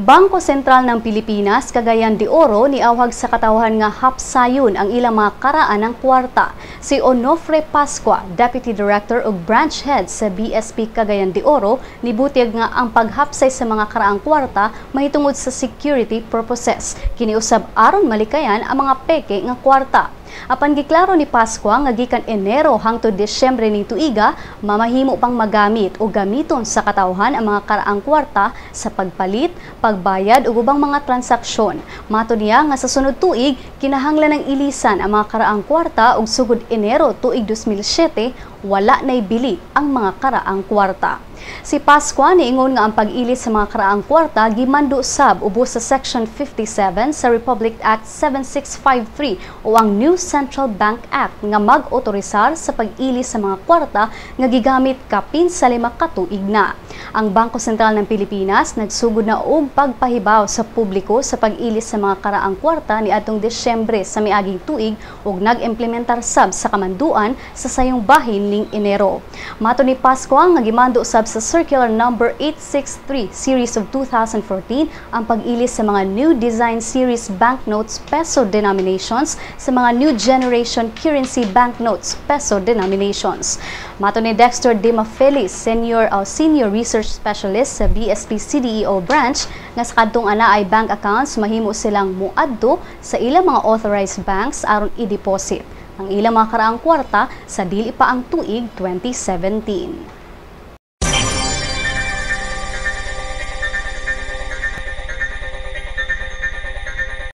Bangko Sentral ng Pilipinas, Cagayan de Oro, niawhag sa katawhan nga hapsayon ang ilang mga karaan ng kwarta. Si Onofre Pascua, Deputy Director ug Branch Head sa BSP Cagayan de Oro, nibutyag nga ang paghapsay sa mga karaang kwarta mahitungod sa security purposes. Kiniusab aron malikayan ang mga peke nga kwarta. Apan giklaro ni Pascua nga gikan Enero hangtod Disyembre ning tuiga, mamahimo pang magamit o gamiton sa katawhan ang mga karaang kwarta sa pagpalit, pagbayad ug ubang mga transaksyon. Matod niya nga sa sunod tuig, kinahanglan ng ilisan ang mga karaang kwarta ug sugod Enero tuig 2007, wala na'y bili ang mga karaang kwarta. Si Pascua niingon nga ang pag-ilis sa mga karaang kwarta gimando sab ubos sa Section 57 sa Republic Act 7653 o ang New Central Bank Act nga mag-otorisar sa pag-ilis sa mga kwarta nga gigamit kapin sa 5 ka tuig na. Ang Bangko Sentral ng Pilipinas nagsugod na og pagpahibaw sa publiko sa pag-ilis sa mga karaang kwarta niadtong Disyembre sa miaging tuig ug nag-implementar sab sa kamanduan sa sayong bahin ning Enero. Matod ni Pascua nga gimando sab sa Circular Number 863 Series of 2014 ang pag-ilis sa mga New Design Series banknotes peso denominations sa mga New Generation Currency banknotes peso denominations. Matod ni Dexter De Mafelis, senior research specialist sa BSP CDEO branch, nga sa kadtong anaay bank accounts, mahimo silang muadto sa ilang mga authorized banks aron i-deposit ang ilang mga karaang kwarta sa dili pa ang tuig 2017.